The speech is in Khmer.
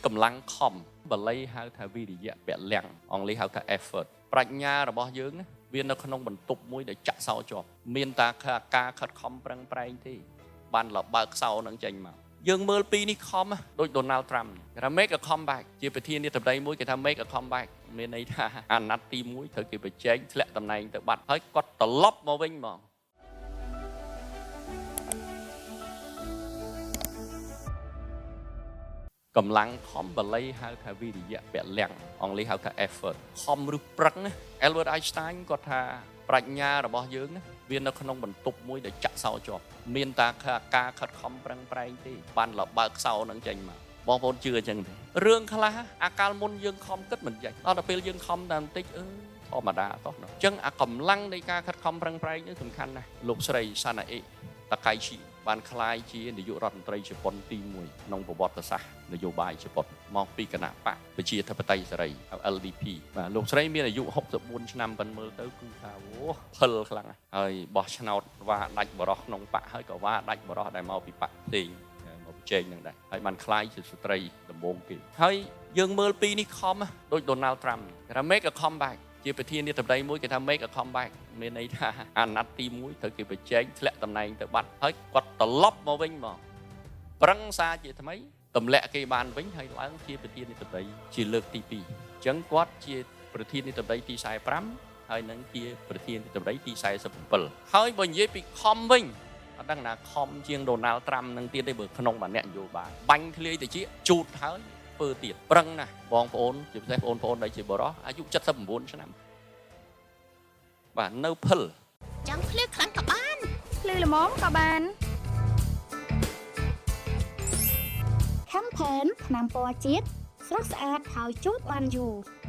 កម្លាំងខំបាលីហៅថាវិរិយៈពលំអង់គ្លេសហៅថា effort ប្រាជ្ញារបស់យើងណាវានៅក្នុងបន្ទប់មួយដែលចាក់សោជាប់មានតាការខិតខំប្រឹងប្រែងទេបានលបើកសោនឹងចេញមកយើងមើលពីរនេះខំដូច Donald Trump គេថា make a comeback ជាប្រធានាធិបតីមួយគេថា make a comeback មានន័យថាអាណត្តិទី1ត្រូវគេប្រជែងធ្លាក់តំណែងទៅបាត់ហើយគាត់ត្រឡប់មកវិញហ្មងកម្លាំងខំបាលីហៅថាវិរិយៈពលំអង់គ្លេសហៅថា effort ខំឬប្រឹងណា Albert Einstein គាត់ថាប្រាជ្ញារបស់យើងណាវានៅក្នុងបន្ទប់មួយដែលចាក់សោជាប់មានតាការខិតខំប្រឹងប្រែងទេបានលបើកសោនឹងចេញមកបងប្អូនជឿអញ្ចឹងទេរឿងខ្លះអាកាលមុនយើងខំគិតមិនចេញដល់ទៅពេលយើងខំតែបន្តិចអឺធម្មតាតោះអញ្ចឹងអាកម្លាំងនៃការខិតខំប្រឹងប្រែងនេះសំខាន់ណាស់លោកស្រីសាណាអេតកៃឈីបានក្លាយជានាយករដ្ឋមន្ត្រីជប៉ុនទី1ក្នុងប្រវត្តិសាស្ត្រនយោបាយជប៉ុនមកពីគណៈបកប្រជាធិបតេយ្យសេរី LDP បាទលោកស្រីមានអាយុ64ឆ្នាំប៉ុនមើលទៅគឺថាអូផិលខ្លាំងហើយបោះឆ្នោតវ៉ាដាច់បរោះក្នុងបកហើយក៏វ៉ាដាច់បរោះដែលមកពីបកផ្សេងមកប្រជែងនឹងដែរហើយបានក្លាយជាស្ត្រីដំបូងគេហើយយើងមើលពីរនេះខំដូច Donald Trump គេថា make a comeback ជាប្រធានាធិបតីមួយគេថា make a comeback មានន័យថាអាណត្តិទី1ត្រូវគេប្រជែងធ្លាក់តំណែងទៅបាត់ហើយគាត់ត្រឡប់មកវិញមកប្រឹងសារជាថ្មីទម្លាក់គេបានវិញហើយឡើងជាប្រធានាធិបតីជាលើកទី2អញ្ចឹងគាត់ជាប្រធានាធិបតីទី45ហើយនឹងជាប្រធានាធិបតីទី47ហើយបើនិយាយពីខំវិញអត់ដឹងណាខំជាងដូណាល់ត្រាំនឹងទៀតទេបើក្នុងម្នាក់នយោបាយបាញ់ធ្លាយទៅជាជូតហើយធ្វើទៀតប្រឹងណាស់បងប្អូនជាពិសេសបងប្អូនដែលជាបុរសអាយុ79ឆ្នាំបាទនៅភិល ចង់ភ្លឺខ្លាំងក៏បាន ភ្លឺល្មមក៏បាន ខំផែនថ្នាំពណ៌ជាតិស្រស់ស្អាតហើយជូតបានយូរ។